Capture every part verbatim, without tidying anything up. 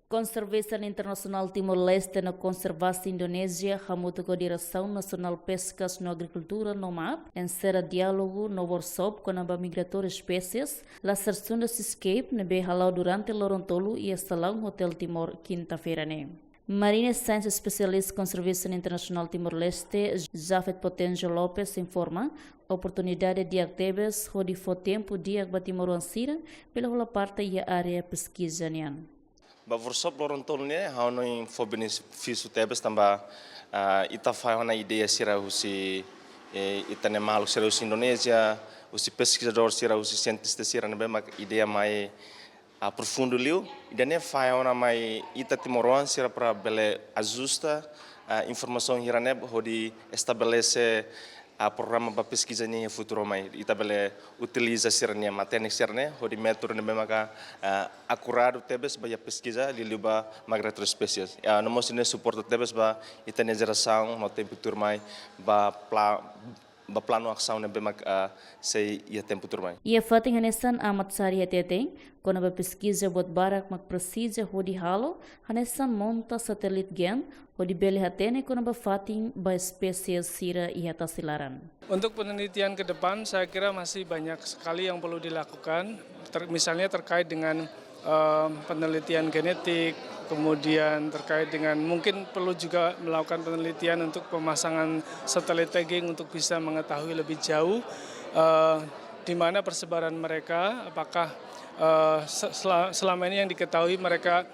Conservation International Timor-Leste no Konservasi Indonézia hamutuk ho Diresaun Nasionál Peskas no Agrikultura, NOMAP, enserra diálogu no workshop kona-ba migratóriu espésies Laser Sunda Seascape ne'ebé hala'o durante loron tolu iha salaun Hotel Timor, kinta-feira ne'e. Marine Science Specialist Conservation International Timor-Leste, Jafet Potencio Lopes, informa oportunidade di'ak tebes hodi fó tempu di'ak ba timoroan sira bele hola parte iha área peskiza nian. Ba workshop loron tolu ne'e, ha'u hanoin fó benefísiu tebes tanba, ah, ita fahe ona ideia sira husi, eh, ita-nia maluk sira husi Indonézia, husi peskizadór sira, husi sientista sira ne'ebé mak ideia mai, ah, profundu liu. Ida-ne'e fahe ona mai ita timoroan sira para bele ajusta, ah, informasaun sira-ne'e hodi estabelese, ah, programa ba peskiza nian iha futuru mai. Ita bele utiliza sira-nia matenek sira-ne'e hodi métodu ne'ebé maka, ah, akuradu tebes ba iha peskiza liuliu ba migratóriu espésies. Ah, no mós ne'e suporta tebes ba ita-nia jerasaun no tempu tuirmai ba pla-, ba planu asaun ne'ebé mak, ah, sei iha tempu tuirmai. Iha fatin hanesan, Ahmad Sari hateten, kona-ba peskiza buat barak mak presiza hodi halo, hanesan monta satélite GAN, hodi bele hatene kona-ba fatin ba espésies sira iha tasi laran. Untuk penelitian ke depan, saya kira masih banyak sekali yang perlu dilakukan, ter-, misalnya terkait dengan, eh, penelitian genetik, kemudian terkait dengan mungkin perlu juga melakukan penelitian untuk pemasangan satelit tagging untuk bisa mengetahui lebih jauh, eh, di mana persebaran mereka, apakah, eh, se-, sela-, selama ini yang diketahui mereka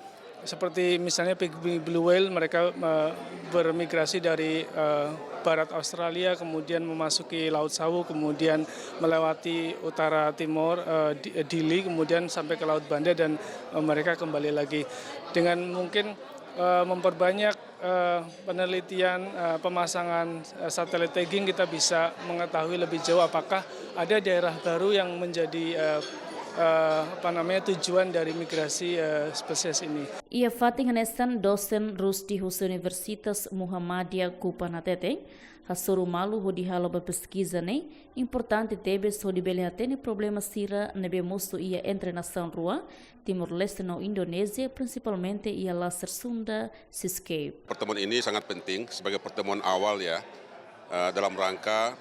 seperti misalnya pygmy blue whale, mereka, eh, bermigrasi dari, eh, barat Australia, kemudian memasuki Laut Sawu, kemudian melewati utara timur, eh, Di-, Dili, kemudian sampai ke Laut Banda dan, eh, mereka kembali lagi. Dengan mungkin, eh, memperbanyak, eh, penelitian, eh, pemasangan, eh, satelit tagging, kita bisa mengetahui lebih jauh apakah ada daerah baru yang menjadi, eh, eh, apa namanya, tujuan dari migrasi, eh, spesies ini. Iha fatin hanesan, dosen Rusdi husi Universitas Muhammadiyah Kupang hateten, hasoru malu hodi halo ba peskiza ne'e importante tebes hodi bele hatene problema sira ne'ebé mosu iha entre nasaun rua, Timor-Leste no Indonézia, prinsipalmente iha Laser Sunda Seascape. Pertemuan ini sangat penting sebagai pertemuan awal, ya, eh, dalam rangka,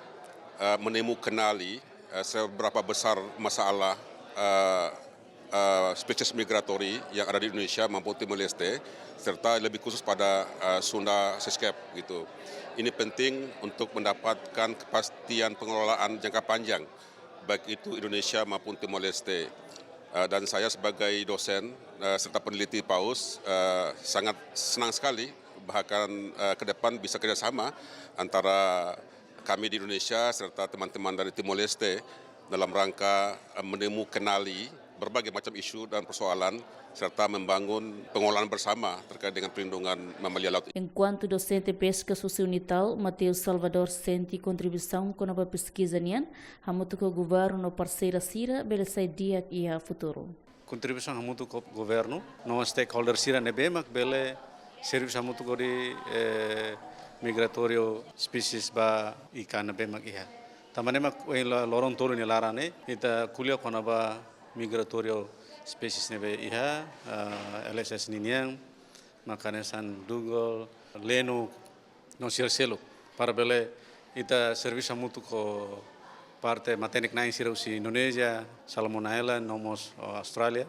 eh, menemu kenali, eh, seberapa besar masalah, eh, eh, spesies migratori yang ada di Indonesia maupun Timor-Leste, serta lebih khusus pada, eh, Sunda Seascape gitu. Ini penting untuk mendapatkan kepastian pengelolaan jangka panjang, baik itu Indonesia maupun Timor-Leste. Eh, dan saya sebagai dosen, eh, serta peneliti PAUS, eh, sangat senang sekali, bahkan, eh, ke depan bisa kerjasama antara kami di Indonesia serta teman-teman dari Timor-Leste dalam rangka, eh, menemu kenali berbagai macam isu dan persoalan serta membangun pengelolaan bersama terkait dengan perlindungan mamalia laut. Enkuantu dosente peskas husi UNITAL, Mateus Salvador, sente kontribuisaun kona-ba peskiza nian, hamutuk ho governu no parseira sira bele sai di'ak iha futuru. Kontribuisaun hamutuk ho governu no stakeholder sira ne'ebé mak bele servisu hamutuk hodi, eh, migratóriu spesies ba ikan ne'ebé mak iha. Tanba ne'e mak ohin la-, loron tolu nia laran ne'e, ita ko'alia kona-ba migratóriu spesies ne'ebé iha, eh, L S S ninian, maka hanesan dugel, lenu, no sira seluk, para bele ita servisu hamutuk ho parte matenek-na'in sira husi Indonézia, Solomon Island, no mós, oh, Austrália,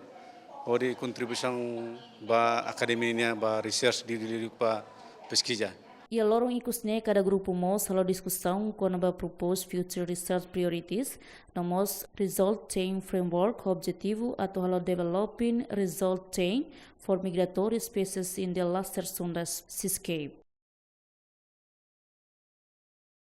hodi kontribuisaun ba akademia nian ba research di, di, di ba peskiza. Iha loron ikus ne'e kada grupu mós halo diskusaun kona-ba proposed future research priorities, no mós result chain framework ho objetivu atu halo developing result chain for migratory species in the Laser Sunda Seascape.